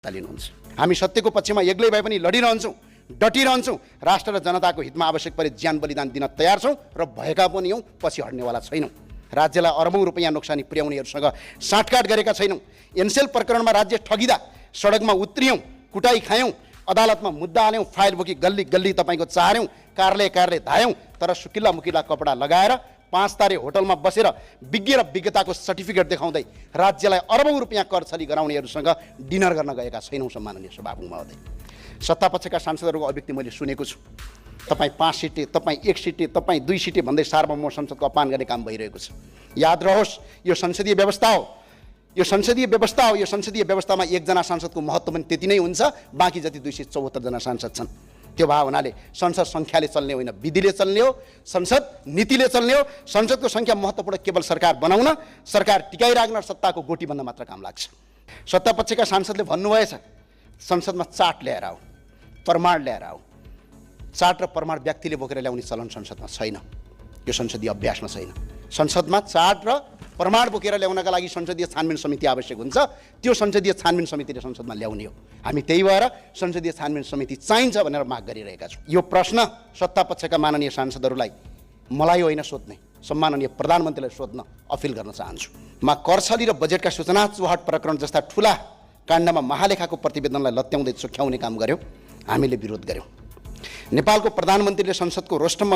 लिनुहुन्छ। हामी सत्यको पक्षमा एक्लै भए पनि लडिरहन्छौँ, डटिरहन्छौँ। राष्ट्र र जनताको हितमा आवश्यक परे ज्यान बलिदान दिन तयार छौँ र भएका पनि हौँ, पछि हट्नेवाला छैनौँ। राज्यलाई अरबौं रुपैयाँ नोक्सानी पुर्याउनेहरूसँग साँठगाँठ गरेका छैनौँ। एनसेल प्रकरणमा राज्य ठगिँदा सडकमा उत्रियौँ, कुटाई खायौँ, अदालतमा मुद्दा हाल्यौँ, फाइल बोकी गल्ली गल्ली तपाईँको चार्यौँ, कार्यालय कार्यालय धायौँ। तर सुकिल्ला मुकिल्ला कपडा लगाएर 5 तारे होटलमा बसेर विज्ञ र विज्ञताको सर्टिफिकेट देखाउँदै राज्यलाई अरबौं रुपैयाँ कर छली गराउनेहरूसँग डिनर गर्न गएका छैनौँ। सम्माननीय सभामुख महोदय, सत्तापक्षका सांसदहरूको अभिव्यक्ति मैले सुनेको छु। तपाईँ 5 सिटे, तपाईँ 1 सिटे, तपाईँ 2 सिटे भन्दै सार्वभौम संसदको अपमान गर्ने काम भइरहेको छ। याद रहोस्, यो संसदीय व्यवस्था हो, यो संसदीय व्यवस्था हो। यो संसदीय व्यवस्थामा एकजना सांसदको महत्त्व पनि त्यति नै हुन्छ, बाँकी जति 274 जना सांसद छन्। त्यो भए हुनाले संसद सङ्ख्याले चल्ने होइन, विधिले चल्ने हो, संसद नीतिले चल्ने हो। संसदको सङ्ख्या महत्त्वपूर्ण केवल सरकार बनाउन, सरकार टिकाइराख्न, सत्ताको गोटी बन्न मात्र काम लाग्छ। सत्तापक्षका सांसदले भन्नुभएछ संसदमा चार्ट ल्याएर आऊ, प्रमाण ल्याएर आऊ। चार्ट र प्रमाण व्यक्तिले बोकेर ल्याउने चलन संसदमा छैन, यो संसदीय अभ्यासमा छैन। संसदमा चार्ट र प्रमाण बोकेर ल्याउनका लागि संसदीय छानबिन समिति आवश्यक हुन्छ। त्यो संसदीय छानबिन समितिले संसदमा ल्याउने हो। हामी त्यही भएर संसदीय छानबिन समिति चाहिन्छ भनेर माग गरिरहेका छौँ। यो प्रश्न सत्तापक्षका माननीय सांसदहरूलाई मलाई होइन सोध्ने, सम्माननीय प्रधानमन्त्रीलाई सोध्न अपिल गर्न चाहन्छु। म करछली र बजेटका सूचना चुहाट प्रकरण जस्ता ठुला काण्डमा महालेखाको प्रतिवेदनलाई लत्याउँदै चोख्याउने काम गर्यो, हामीले विरोध गर्यौँ। नेपालको प्रधानमन्त्रीले संसदको रोस्टममा